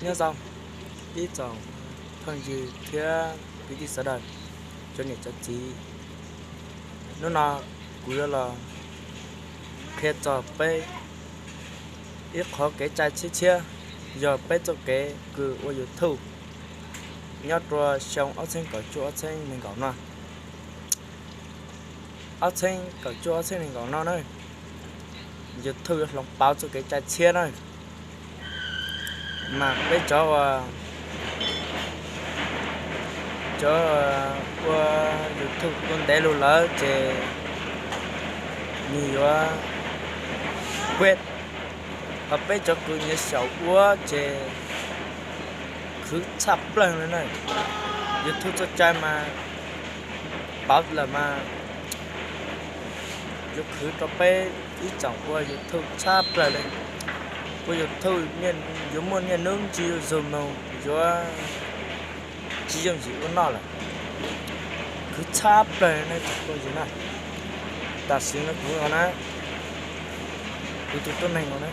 Nyob zoo ib tsoom phooj ywg thiab kwv tij sawv daws, cov niam cov txiv. Hnub no kuv yuav los qhia txog peb ib qhov kev cai tshiab tshiab, yog peb txoj kev kws ua YouTube nyob rua xyoo ob txheeb kaum cuaj ob txheeb nees nkaum no. Ob txheeb kaum cuaj ob txheeb nees nkaum no na, YouTube yuav hloov pauv txoj kev cai tshiab na. Mas peb cov, cov ua YouTube ua ntev lug lawm ces nws yuav quit, ho peb cov kws nyiam xyaum ua ces khwv tshaj plawg le na. YouTube txoj cai mas pauv lawm mas yuav khwv rau peb ib tsoom ua YouTube tshaj plawg le. Ua YouTube yuav muaj niaj hnub ntsis zug moog, yuav tsis yooj yim ua noj lawm. Khwv tshaj plawg ne tsoom phooj ywg na. Tam sim no kuv na, kuv tus tuab neeg no na,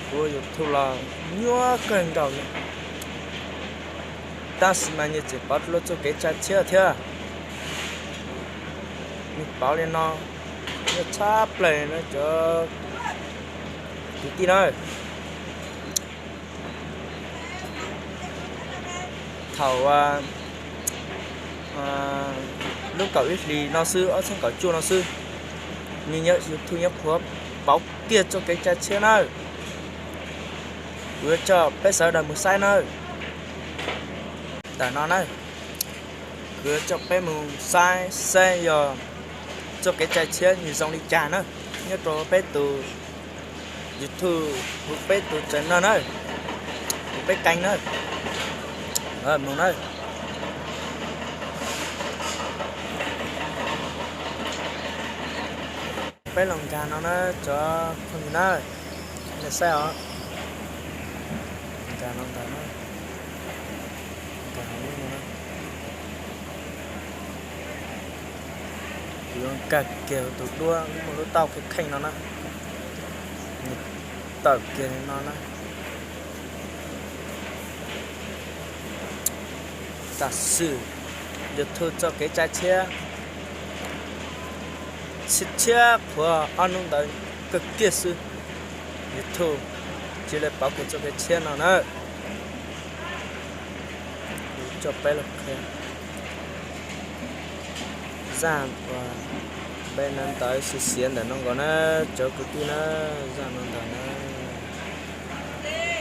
kuv ua YouTube los nyuaj kawg nkaus li. Tab sis mas nyias tseem pauv dlua txoj kev cai tshiab thiab. Nws pauv li no, nyuaj tshaj plawg na cov kwv tij na. Thaum lub kaum ib hlis no xwb, ob txheeb kaum cuaj no xwb, nws nyob YouTube nyob qhuav pauv kiag txoj kev cai tshiab nawb. Kuv yuav coj peb sawv daws mus saib nawb. Ntawm no na, kuv yuav coj peb mus saib saib yog txoj kev cai tshiab nws zoo li cas na, nyob rau peb tus YouTube, hu peb tus channel na, hu peb kênh na. Mus na. Peb los nkag no na cov phooj ywg na, nej saib os. Nkag no ntag na. Nkag no, kuv yuav nkag kiag tus duab muaj lub taub kheej kheej no na, nws tawm kiag li no na. Tam sim YouTube txoj kev cai tshiab, tshiab tshiab qhuav ob hnub ntawd kawg kiag xwb, YouTube cia li pauv kiag txoj kev tshiab no na. Kuv coj peb los qhia zaj uas peb no ntawd xiv xiav ntawm no nkaus na, cov kwv tij na, zaj no ntawd na,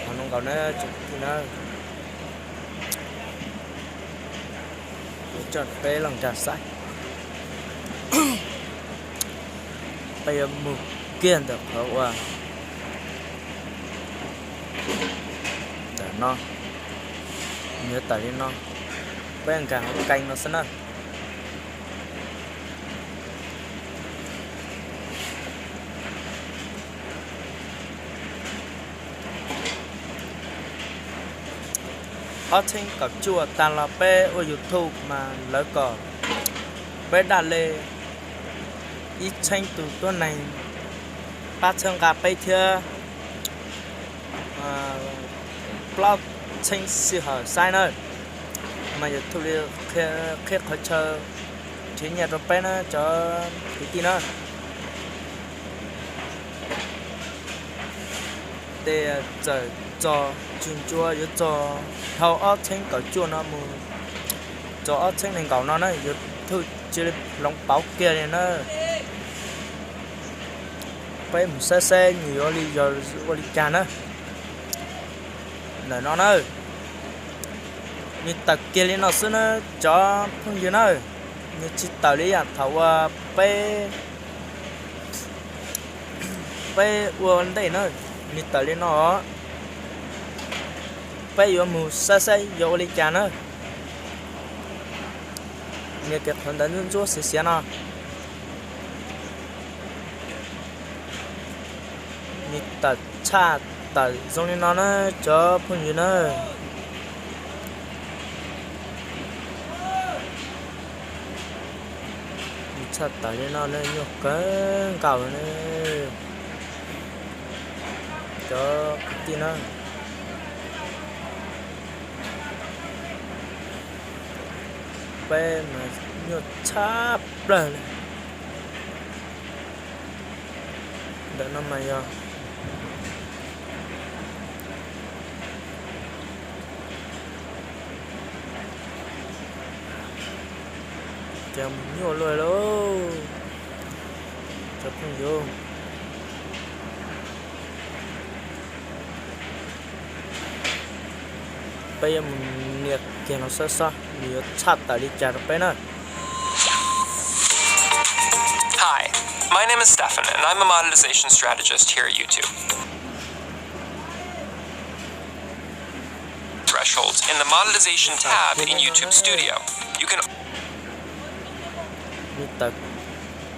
qhov no nkaus na cov kwv tij na. Kuv coj peb los nkag saib. Peb yuav mus kiag ntawm qhov uas ntawm no, nws yuav tawm li no, peb nkag hauv kênh no xwb na. Ob txheeb kaum cuaj tag los peb ua YouTube mas lawv kom peb daj le ib txheeb tus tuab neeg pab txhawb nqa peb thiab plaub txheeb sij hawm saib na. Mas YouTube li qhia qhov chaw nrhiav nyiaj rau peb na cov kwv tij na. Ces txawm txog tsis ntsuav yuav txog dhau ob txheeb kaum cuaj no mus txog ob txheeb nees nkaum no na, YouTube cia li hloov pauv kiag li na. Peb mus saib saib nws yuav li yog ua li cas na. Ntawm no na, nws tawm kiag li no xwb na cov phooj ywg na. Nws tsis tawm li yam thaum uas peb, peb ua ntej na, nws tawm li no. Peb yuav mus saib saib yuav ua li cas na. Nws kev qhov ntawd ntsuab ntsuab xiav xiav no. Nws tawm tshaj tawm zoo li no na cov phooj ywg na. Nws tshaj tawm li no na nyuaj kawg nkaus na cov kwv tij na. peb mas nyuaj tshaj plaws li. Ntawm no mas yog ces mus nyuaj luaj lauj cov phooj ywg. Peb yuav mus nias kiag los saib saib nws yuav tshaj tawm li cas rau peb na. Hi, my name is Stefan, and I'm a monetization strategist here at YouTube. Thresholds in the monetization tab in YouTube Studio. You can Nws tawm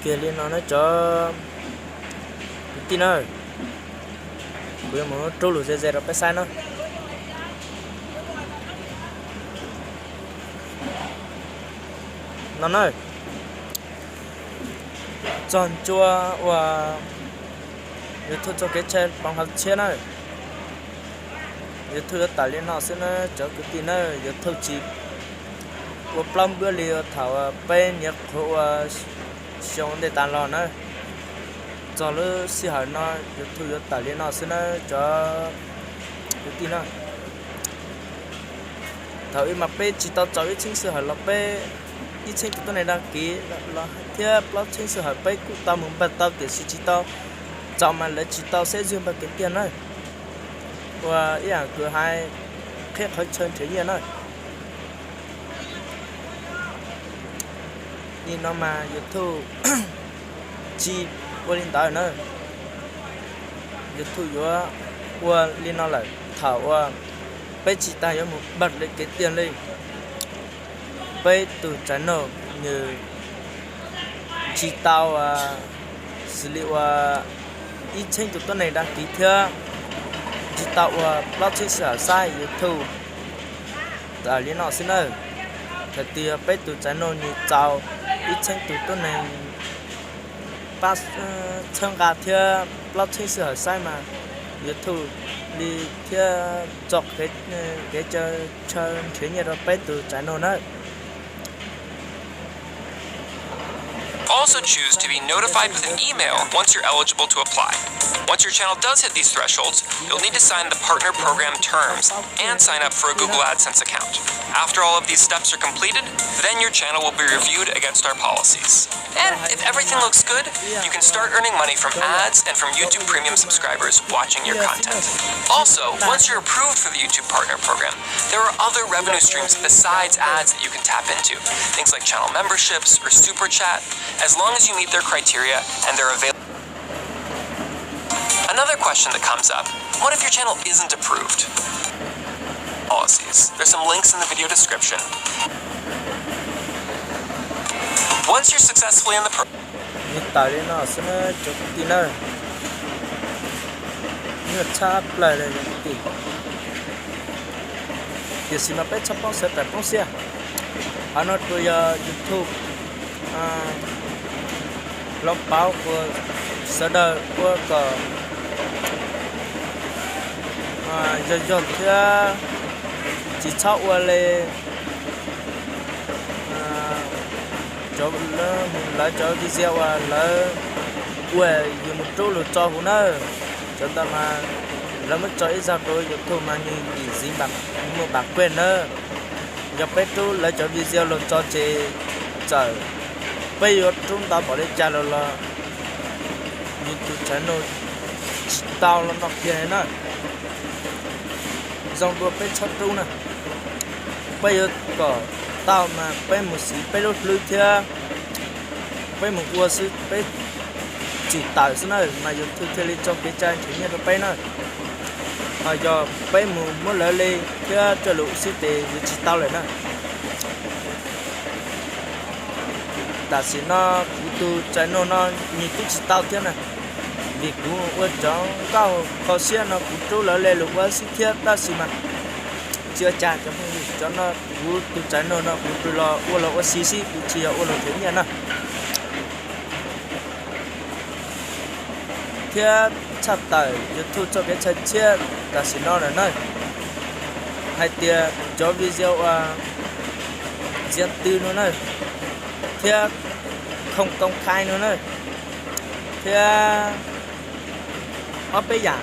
kiag li no na cov kwv tij na. Kuv yuav mus rub lus ze ze rau peb saib na. No na, txog ncua uas YouTube txoj kev tshaj poov hauv txhiab na. YouTube yuav tawm li no xwb na cov kwv tij na, YouTube tsis ua plaub npuab li thaum peb niaj qhuav ua xyoo ntej tas los na. Txog lub sij hawm no YouTube yuav tawm li no xwb na cov kwv tij na. Thaum ub mas peb tsis tau txaus ib txheeb sij hawm los peb ib txheeb tus tuab neeg dag kiv los thiab plaub txheeb sij hawm peb kuj tau mus npaj tau tiam sis tsis tau txaus mas lawv tsis tau xeb zuag npaj kiag tiag na. Ua ib yam kwv hais qhib qhov chaw nrhiav nyiaj na. Nim no mas YouTube tsis ua li ntawd na. YouTube yuav ua li no lawm thaum uas peb tsis tas yuav mus npaj li kev tiag li. Peb tus channel nws tsis tau xws li ua ib txheeb tus tuab neeg dag kiv thiab tsis tau ua plaub txheeb sij hawm saib YouTube. Tawm li no xwb na. Thaum twg yog peb tus channel nws txaus ib txheeb tus tuab neeg pab txhawb nqa thiab plaub txheeb sij hawm saib mas YouTube li thiaj tso kev caw chaw nrhiav nyiaj rau peb tus channel na. Also choose to be notified with an email once you're eligible to apply. Once your channel does hit these thresholds, you'll need to sign the Partner Program terms and sign up for a Google AdSense account. After all of these steps are completed, then your channel will be reviewed against our policies. And if everything looks good, you can start earning money from ads and from YouTube Premium subscribers watching your content. Also, once you're approved for the YouTube Partner Program, there are other revenue streams besides ads that you can tap into, things like channel memberships or Super Chat, as long as you meet their criteria and they're available. Another question that comes up, what if your channel isn't approved? Policies. There's some links in the video description. Once you're successfully in the program, Nws tawm li no xwb na cov kwv tij na, nyuaj tshaj plaws li cov kwv tij. Tiam sis mas peb txhob poob xav tawm poob xiab. Qhov no tsuas yog YouTube los pauv ua sawv daws ua kom yog yog thiab tsis txhob ua li lawv cov video uas lawv ua yus mus rub lug tso huv na. Cov ntawd mas lawv muab tso ib zaug rau YouTube mas nws dim ziv muaj npam kuej na. Yog peb rub lawv cov video los tso ces txawm peb yuav rub ntau npaum li cas los los YouTube channel tsis tau los no kiag na. Zoo dua peb txhob rub na. Peb yuav kom tau mas peb mus siv peb lub hlwb thiab peb mus ua xwb peb tsim tawm xwb na mas YouTube thiaj li tso kev cai nrhiav nyiaj rau peb na. Ho yog peb mus muab lawv li thiab coj lus xwb ces yuav tsis tau lawm na. Tam sim no kuv tus channel no nws twb tsis tau thiab na, vim kuv ua cov nkauj kho siab no kuv rub lawv li lus ua xwb thiab tab sis mas tsis ua cas cov phooj ywg, cov no kuv tus channel no kuv tus los ua los ua si xwb kuv tsis yog ua los nrhiav nyiaj na. Thiab tshaj tawm YouTube txoj kev chaw tshiab tam sim no lawm na, hais tias cov video uas riêng tư no na, thiab không công khai no na, thiab ob peb yam,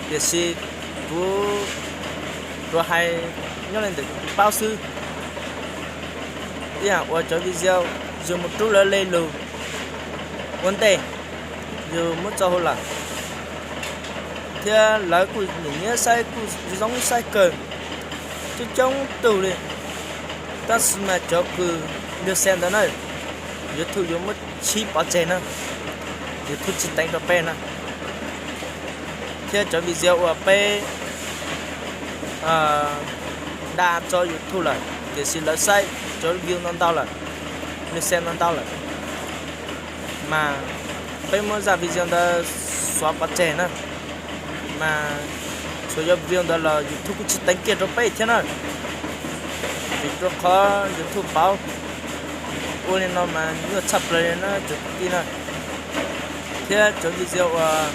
tiam sis kuv tsuas hais nyob li ntawm kuv paub xwb. Ib yam uas cov video yus mus rub lawv le lus ua ntej, yus muab tso hauv lawm, thiab lawv kuj nim nyiam saib, kuj zoo saib kawg, coob coob tug li. Tab sis mas cov kws lwg xe ntawd na, YouTube yuav muab tshib pov tseg na, YouTube tsis teev rau peb na. Thiab cov video uas peb da tso YouTube lawm tiam sis lawv saib cov view ntau ntau lawm, lwg xe ntau ntau lawm, mas peb muab zaj video ntawd xóa pov tseg na, mas tsuas yog view ntawd los YouTube kuj tsis teev kiag rau peb thiab na. Vim rau qhov YouTube pauv. Ua li no mas nyuaj tshaj plaws li na cov kwv tij na. Thiab cov video uas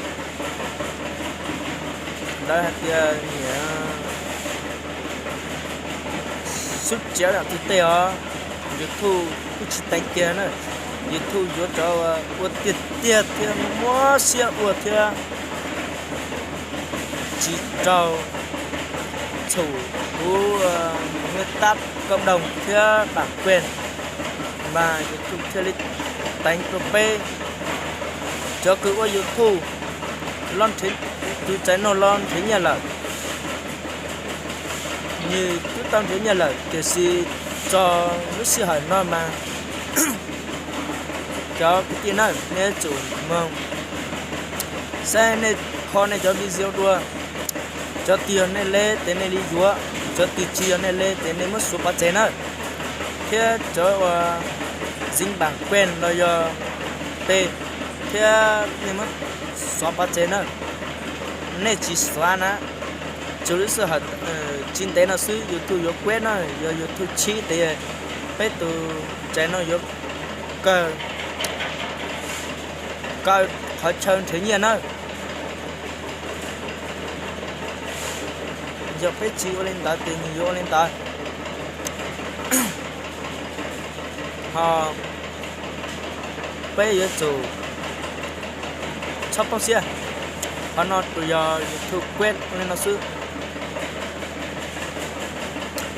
lawv hais tias nyiam xub tsev yam twg tej os, YouTube kuj tsis teev kiag na. YouTube yuav cov ua tiag tiag thiab muab siab ua thiab tsis raug txhum kuv nguyên tắc cộng đồng thiab bản quyền, mas YouTube thiaj li teev rau peb. Cov kws ua YouTube los nrhiav, tus txais no los nrhiav nyiaj lawm, nws twb tau nrhiav nyiaj lawm tiam sis txog lub sij hawm no mas cov kwv tij na, nej yuav tsum moog saib nej kho nej cov video dua. Cov twg yog nej le tes nej li yuav, cov twg tsis yog nej le tes nej muab xuav pov tseg na. Thiab cov uas dính bản quyền los yog tej, thiab nej muab xuav pov tseg na. Nej tsis xuav na, tsuas lub sij hawm tsis ntev no xwb YouTube yuav quét na, yog YouTube tshib tes peb tus channel no yuav kawg, kaw qhov chaw nrhiav nyiaj na. Yog peb tsis ua li ntawd ces nws yuav ua li ntawd. Ho peb yuav tsum txhob poob siab. Qhov no tsuas yog YouTube quét li no xwb.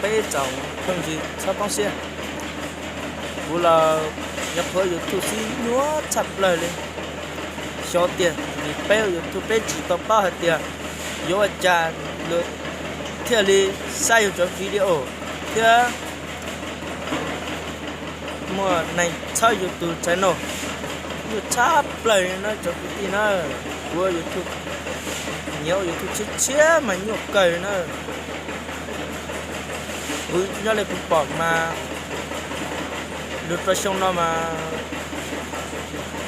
Peb tsoom phooj ywg txhob poob siab. Kuv los nyob qhuav YouTube xwb nyuaj tshaj plaws li. Xyov tiag vim peb ua YouTube peb tsis tau paub hais tias yuav ua cas luag thiaj li saib yus cov video thiab muaj neeg txhawb yus tus channel. Nyuaj tshaj plaws li na cov kwv tij na. Kuv ua YouTube, nyiam ua YouTube tshiab tshiab mas nyuaj kawg li na. Kuv nyob li kuv pom mas lug rau xyoo no mas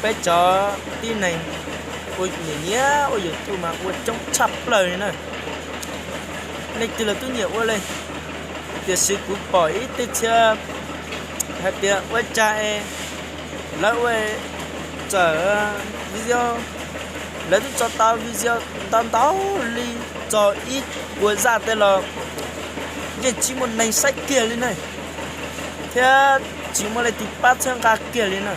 peb cov tib neeg ua nyiam nyiam ua YouTube mas ua coob tshaj plaws li na. Leej twg los twb nyiam ua li, tiam sis kuv pom ib tug txhia hais tias ua cas es lawv ua txawm video, lawv twb tso tau video ntau ntau li, txog ib puas zaj tej los yeej tsis muaj neeg saib kiag li na, thiab tsis muaj leej twg pab txhawb nqa kiag li na.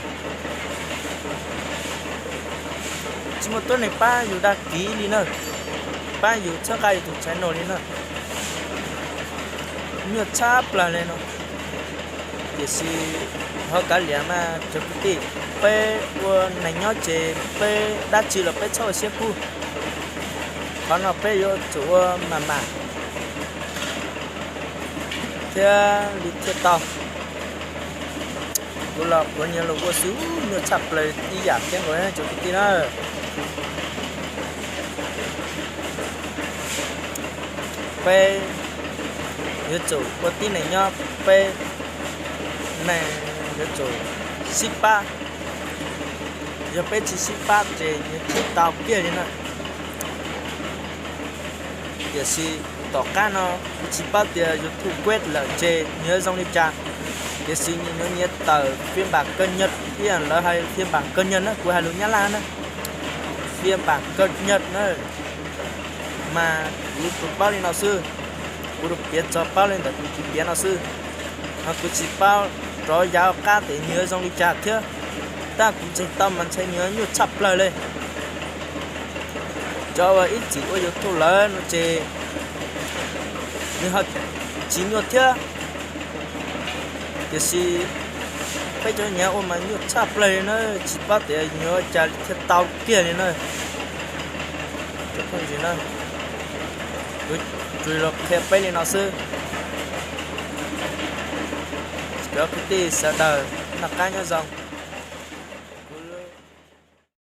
Tsis muaj tuab neeg pab yus dag kiv li na, pab yus txhawb nqa yus tus channel li na. Nyuaj tshab plaws li no. Tiam sis ho kav liam mas cov kwv tij, peb ua neeg nyob ces peb dab tsi los peb txhob ua siab pub. Qhov no peb yuav tsum ua mam mam thiab li thiaj tau. Kuv los kuv nyiam los ua xwb, nyuaj tshaj plaws ib yam thiab nkaus cov kwv tij na. Peb yuav tsum ua tib neeg nyob, peb neeg yuav tsum sib pab. Yog peb tsis sib pab ces nws tsis tau kiag li na. Tiam sis tom qab no kuv tsis paub tias YouTube quét lawm ces nws yuav zoo li cas. Tiam sis nws nyiam tawm phiên bản cập nhật, ib yam lawv hais phiên bản cập nhật na, kuv hais lus Nyab Laj na, phiên bản cập nhật na. Mas kuv tsuas paub li no xwb, kuv tsuas piav txog paub li ntawm kuv tsuas piav no xwb. Kuv tsis paub rov yav qab tias nws yuav zoo li cas thiab, tab kuv ntseeg tau mas ntshe nws nyuaj tshaj plaws li. Cov uas ib txwm ua YouTube lawm no ces nws ho tsis nyuaj thiab, tiam sis peb cov nyiav ua mas nyuaj tshaj plaws li na, tsis paub tias yuav ua cas thiaj tau kiag li na. Cov phooj ywg na, kuv tsuas los qhia peb li no xwb. Cov kwv tij sawv daws noj qab nyob zoo.